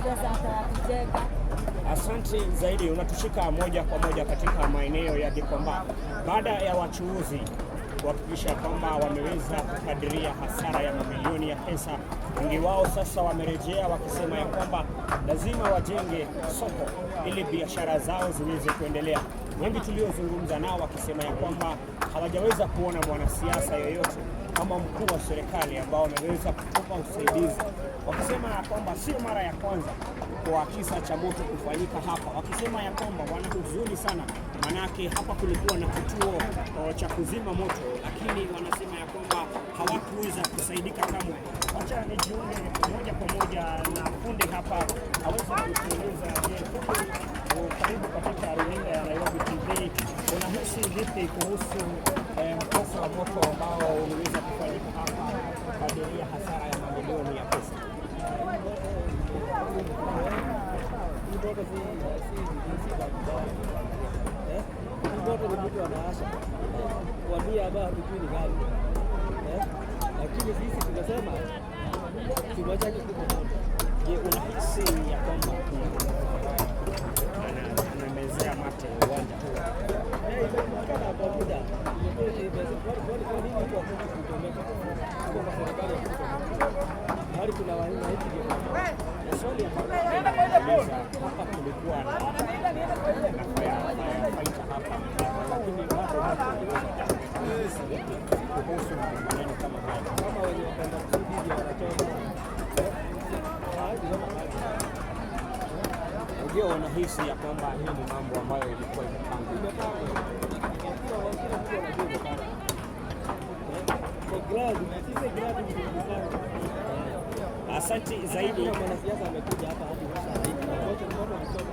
Pesa hata ya kujenga. Asante zaidi, unatushika moja kwa moja katika maeneo ya Gikomba baada ya wachuuzi kuhakikisha kwamba wameweza kukadiria hasara ya mamilioni ya pesa. Wengi wao sasa wamerejea wakisema ya kwamba lazima wajenge soko ili biashara zao ziweze kuendelea. Wengi tuliozungumza nao wakisema ya kwamba hawajaweza kuona mwanasiasa yoyote kama mkuu wa serikali ambao wameweza kutupa usaidizi, wakisema ya kwamba sio mara ya kwanza kwa kisa cha moto kufanyika hapa, wakisema ya kwamba wana huzuni sana, manake hapa kulikuwa na kituo cha kuzima moto, lakini wanasema ya kwamba hawakuweza kusaidika kamwe. Wacha nijiunge moja kwa moja na fundi hapa aweze kutueleza. Je, fundi, karibu katika runinga ya Nairobi TV. Unahisi vipi kuhusu mkasa wa moto ambao uliweza kufanyika hapa kukadiria hasara ya mamilioni ya pesa? Hii moto si bahati mbaya. Eh? Hii moto ni mtu anaasha kuambia hapa hatujui ni gani. Eh? Lakini sisi tunasema tumeacha kiko moto. Je, unahisi ya kwamba kuna anamezea mate uwanja huu? Eh, imejulikana kwa muda. Kwa nini mtu hakuna kuchomeka? Huko kwa serikali ya kuchomeka. Mahali kuna wananchi ndio. Na swali ambalo nauliza hapa, kulikuwa na firefighter hapa, lakini bado moto uliweza kuchomeka. Unahisi vipi kuhusu maneno kama haya? Kama wenye wapenda kusudi ndio wanachoma. Eh? Hawezi kama kazi. Je, unahisi ya kwamba hii ni mambo ambayo ilikuwa imepangwa? Imepangwa. Kila mtu anajua imepangwa. Kwa ground, sisi ground imepangwa. Asante zaidi. Hakuna mwanasiasa amekuja hapa hadi sasa hivi. Wote mkono wanachoma.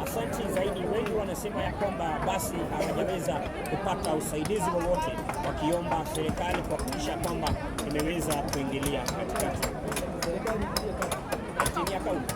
Asante zaidi. Wengi wanasema ya kwamba basi hawajaweza kupata usaidizi wowote, wakiomba serikali kuhakikisha kwamba imeweza kuingilia katikati. Serikali ingilie kati. Timu ya kaunti.